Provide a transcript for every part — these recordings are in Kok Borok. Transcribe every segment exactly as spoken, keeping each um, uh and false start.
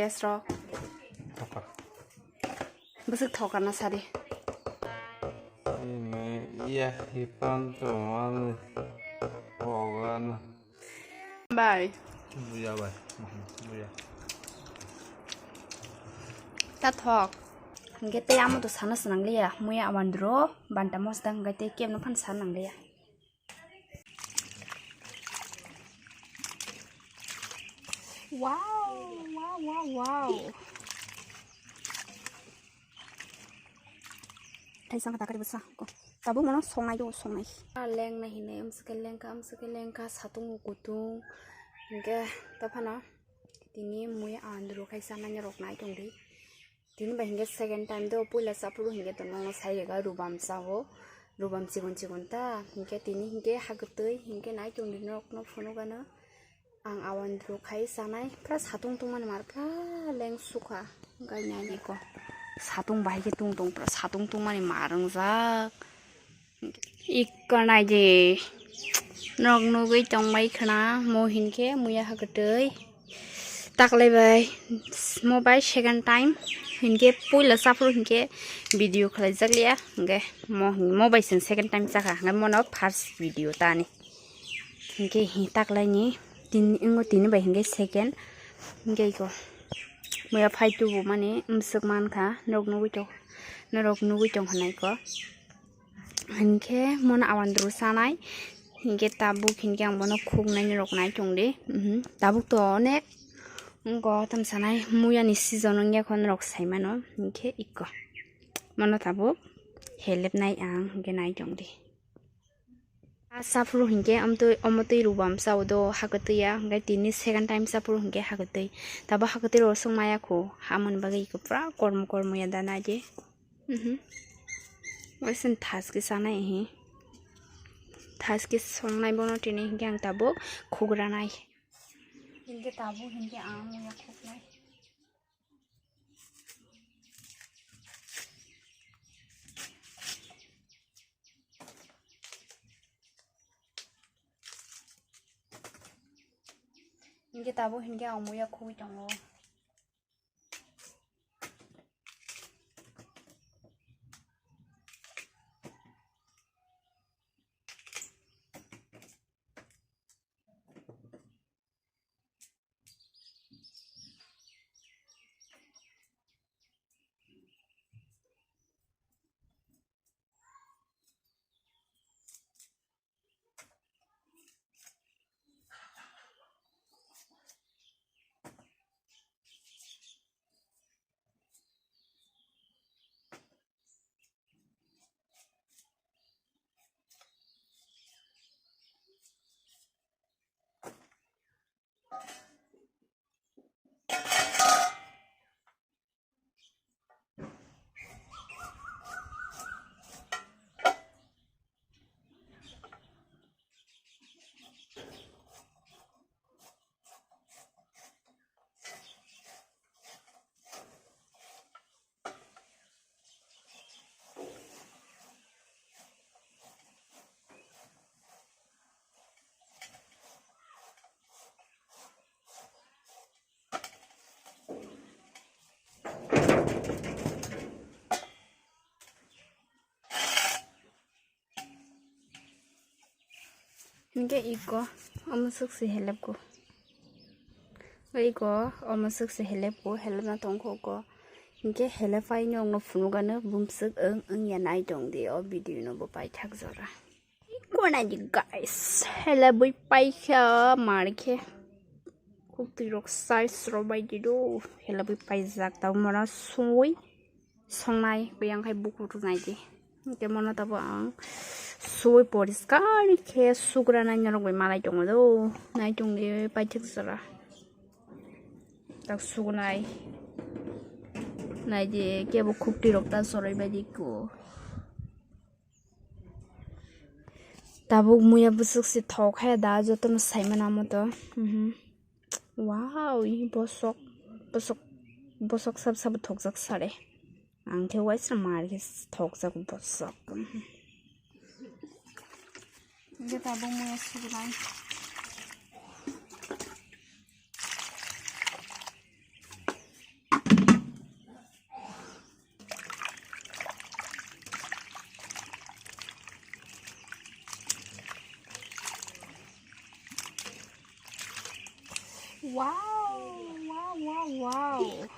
Esro. Thokar. Bwswk thokar na sadi. Ini iya hipan tuh mana? Pogan. Bai. Buya bai. Buya. Ta thok. Hingke tei amo to sana swnangliya. Muya awandro banta mosda hingke tei kebno phan sana nangliya. Wow, wow, wow, wow. Thaisa wngkha takari bwsa ko. Tabuk mono songnai do, songnai. Ah, lengnai hinwi, amswkhe lengkha, amswkhe lengkha, satung bo kutung. Hinkhe, ta phano tini mui andro khai sanai rok nai tongdi. Tini bai hinkhe second time do, puila chaphuru hinkhe to nono sai rega rubam chao, rubam chigon chigon ta. Hinkhe tini hinkhe hakwtwi, hinkhe nai tongdi norokno phunukgano. Ang awandro khai sanai, pura satung tungmani mar, pura leng sukha. Gai nai nai ko. Satung bahai khe tung tong, pura satung tungmani mar wngjak. Ikko nai di. Norok nugwi tongbai khna, mo hinkhe muya hakwtwi. Taklai bai, mo bai second time. Hinkhe puila chaphuru hinkhe video khlaijak liya. Hinkhe mo, mo bai chwng second time chakha. Hinkhe mono first video tani. Hinkhe hi taklaini tin, ingo tini bai hinkhe second. Hinkhe iko muya phai tubu mani bwswk mankha, norok nugwi tong, norok nugwi tong hinai ko. Hinkhe mono awandru sanai. Hinkhe tabuk hinkhe ang bono khuknai norok nai tongdi. Mhm. Tabuk to onek wngkha tam sanai, muyani season wngya kho norok saimano. Hinkhe iko mono tabuk helepnai ang hinkhe nai tongdi. A chaphuru hinkhe amtwi, omo twi rubam chao do hakwtwi ya, hinkhe tini second time chaphuru hinkhe hakwtwi. Tabo hakwtwi rosong maya kho, hamoni bagwi iko pura kormo kormo ya da naidi. Mhm. Waisa thaski sanai hi. Thaski songnai bono tini hinkhe ang tabo khugranai. Hinkhe tabo hinkhe ang ya khugnai. Hinkhe tabuk hinkhe ang muya khugwi tongo. Hinkhe iko omo swk se helep ko. Iko omo swk se helep ko, helep na tong kho ko. Hinkhe helep pai no wngno phunuk ano bumswk wng wng ya nai tong di o video no bo paithak jora. Iko nai di guys, helep bui paikha mar khe. Khuktwi rok sai sro bai di do, helep bui paijak ta mora sui. Songnai, biyang khai bukur rwnai di. Hingke mono tabo ang sui poriskar khe sugra nai norok bai malai tongo do. Nai tongdi paithak jora. Tak sugnai. Nai di kebo khukti rok ta soroi bai di ko. Tabuk muya bwswk se thok hai da jotono sai mano amo to. Mhm. Wow, ini bosok, bosok, bosok sab sabo thokjak sare. Ang khe waisa mar khe thokjak bosok. Hingke tabuk muya sugnai. Wow, wow, wow, wow.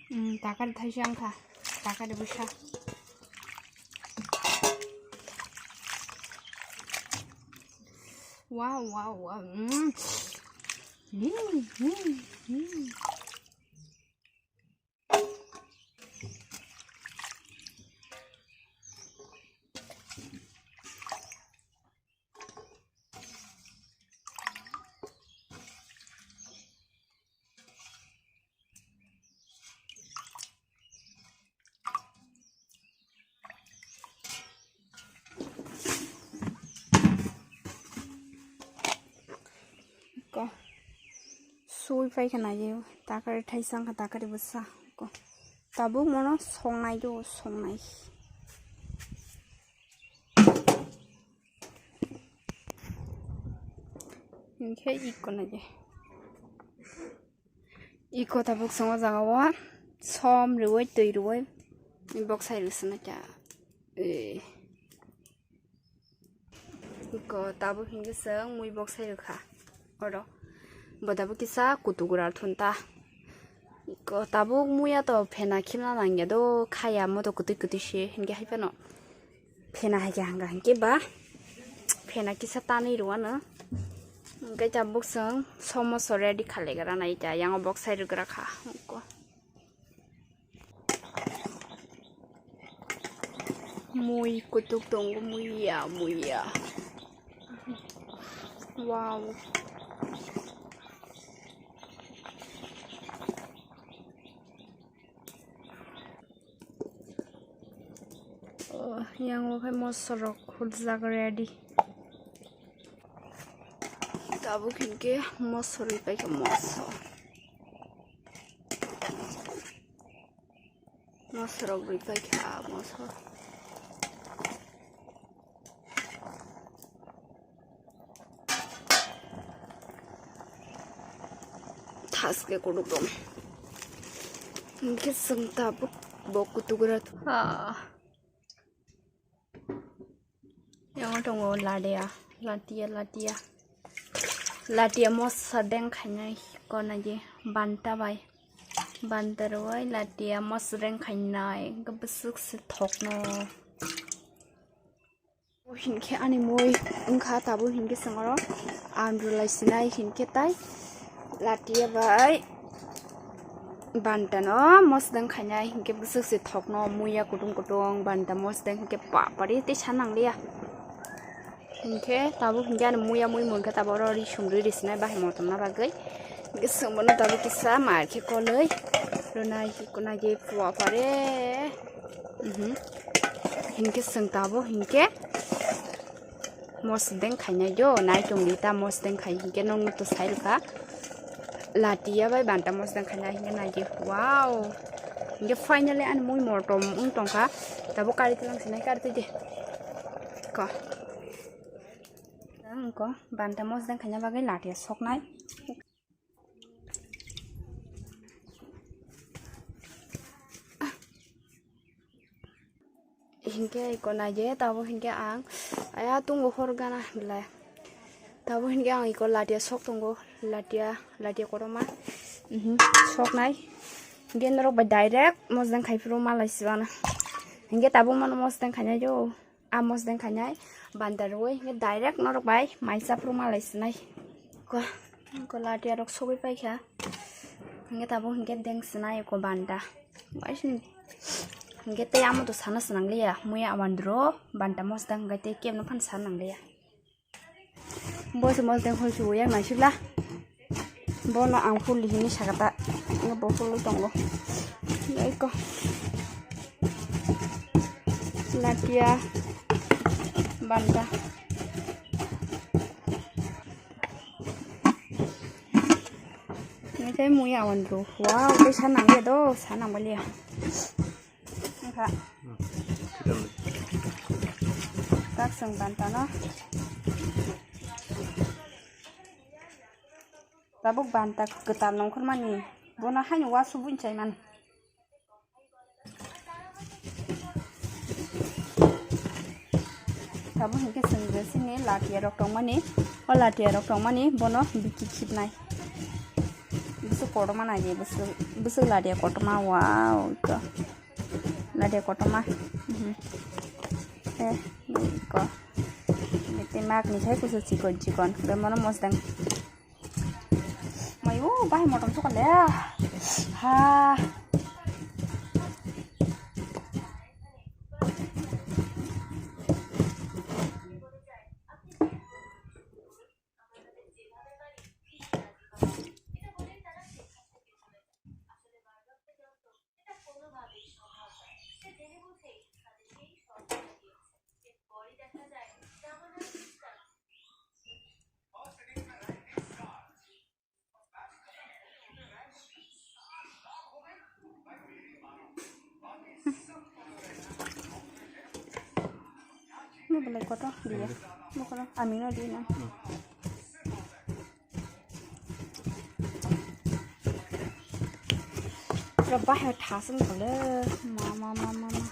Hmm, takar thaisa wngkha, takar bwsa. Wow, wow, wow. Mm. Mm, mm, mm. Ko sui pai khana ye takari thaisa wngkha, takari bwsa ko tabuk mono songnai do songnai. Hinkhe iko naidi. Iko tabuk chwng o jaga o som rwui, twi rwui, boksai rwsana kya. Eh. Iko tabuk hinkhe chwng mui boksai rwkha. Oro. Bo tabuk kisa kutugra thunta. Iko tabuk muya to phena khimna nangya do, khaya moto kwtwi kwtwi se hinkhe hai phano. Phena hai khe hanga hinkhe ba phena kisa tanwi rwano. Hinkhe tabuk chwng somoso ready khalaigra nai ta, yango boksai rwgra kha. Mui kutuk tongo, muiya, muiya. Wow. Oh, yango khai mosorok khurjak ready. Tabuk hinkhe mosor rwi paikha, mosor. Mosorok rwi paikha, mosor. Thaske kudukrong. Hinkhe chwng tabuk bo kutugra. Ah. Yango tongo ladia, latia, latia. Latia mosa deng khainai konai je banta bai. Banta rwui latia mosa deng khainai, gabasuk se thokno. Hinkhe ani mui wngkha tabuk hinkhe chwng oro andrulai sinai hinkhe tai latia bai banta no mosdeng khainai hinkhe bwswk se thokno muya kutung kutung banta mosdeng hinkhe papari tei sa nangliya hinkhe tabuk hinkhe ani muya mui munkhe tabuk oro ri sumri ri sinai bahai motom na bagwi hinkhe chwng bono tabuk kisa mar khe kolwi rwnai hinkhe nai je papare. Mhm. Hinkhe chwng tabuk hinkhe mosdeng khainai jo, nai tongdi ta mosdeng khai hinkhe nokno to sai rwkha. Latia bai banta mosdeng khainai hinkhe nai di, wow. Hinkhe finally ani mui motom wng tongkha. Tabuk kari tlang sinai kari twi di. Ko. Ang ko banta mosdeng khaina bagwi latia soknai. Hinkhe iko naide, tabuk hinkhe ang aya tungo hor gana belai. Tabuk hinkhe ang iko latia sok tongo, latia, latia koroma. Mhm, soknai. Hinkhe norok bai direct mosdeng khai phuru malai sibana. Hinkhe tabuk mano mosdeng khainai jo. A mosdeng khainai banta rwui hinkhe direct norok bai mai chapru malai sinai. Ko, ko latia rok sogwi paikha. Hinkhe tabuk hinkhe deng sinai ko banta. Bai sini. Hinkhe tei amo to sana swnang liya. Muya awandro banta mosdeng hinkhe tei kebno phan sana nang liya. Bo se mosdeng hoi subo yang naisik la. Bono ang phul hini sakata. Bo phul tongo. Eko. Latia. Banta. Ini saya muya awan tu. Wow, ini sana ya do, sana beli ya. Wngkha. Tak seng banta no. Tabuk banta kwtal nongkhormani. Bono haino wasu bun chaiman. Tabuk hinkhe seng je sini latia rok tongmani. O latia rok tongmani bono biki khibnai. Busuk kotorma nai je busuk, busuk latia kotorma wow to. Lade kotorma. Mhm. Eh, ko. Bete mak ni sai kusu chikon chikon. Be mono mosdeng. Mayu, bahai motom chukon le. Ha. Ini belai kotor dia. Ini kotor. Amino dia na. Pura bahai thasung kale. Mama, mama, mama.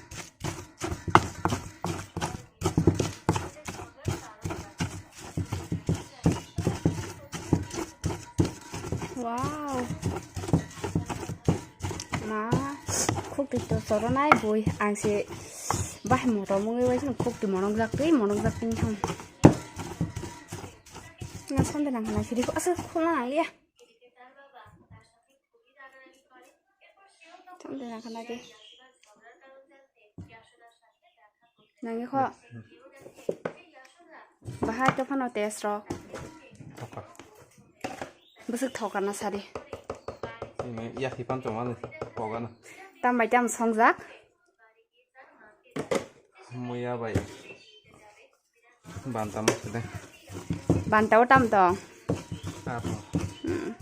Wow. Ma, khuk twi to soronai bui. Ang se bahai motom wngwi waisano khuk twi monokjak twi, monokjak twi thang. Nga sonde nang khana siri ko asa khulna nang liya. Tong de na khana de. Nang kho. Bahai to phano test rok. Thoka. Bwswk thoka na sari. Ini ya hipan choma ni poga na. Tam bai tam songjak. Muya bai. Banta mo sede. Banta o tam tong. Apo. Hmm.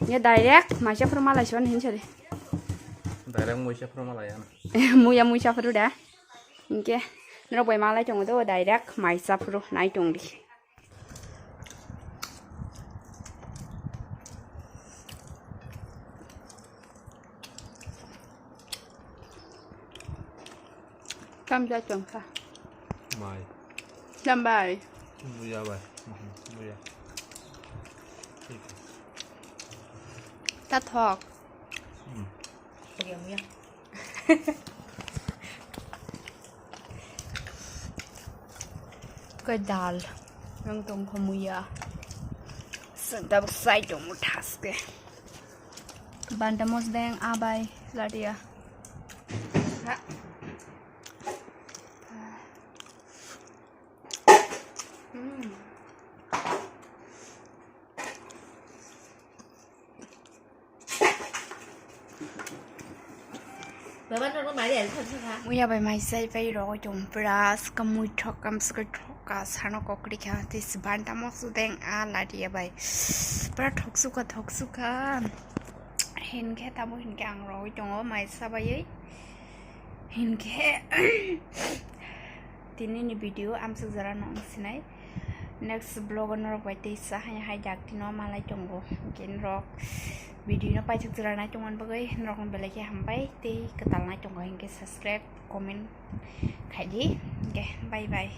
Ye direct maisa phuru malai son hin sari. Direct muisa phuru malai ano. Muya muisa phuru da. Inke. Nero bai malai tongo do direct maisa phuru nai tong di. Tam ja chong kha. Mai. Tam bai. Buya bai. Mhm, buya. Thik. Ta thok. Hmm. Buya, buya. Koi dal. Nang tong kho muya. Senta sai tong mu thaske. Banta mosdeng abai latia. Baba, norok mari ari thang thang ha. Muya bai mai sai pai rogoi tong pura, ska mui thok kam ska thok ka sano kokri kha, tis banta mosdeng a latia bai. Pura thok suka, thok suka. Hinkhe tamo hinkhe ang rogoi tongo mai sabaiwi. Hinkhe tini ni video amsuk jora no wng sinai. Next vlog o norok bai tei sa hai hai dak tino malai tongo. Hinkhe norok video no paithak jora nai tongmani bagwi norok no belai khe hambai tei kwtal nai tongo hinkhe subscribe, comment khaidi. Hinkhe bye bye.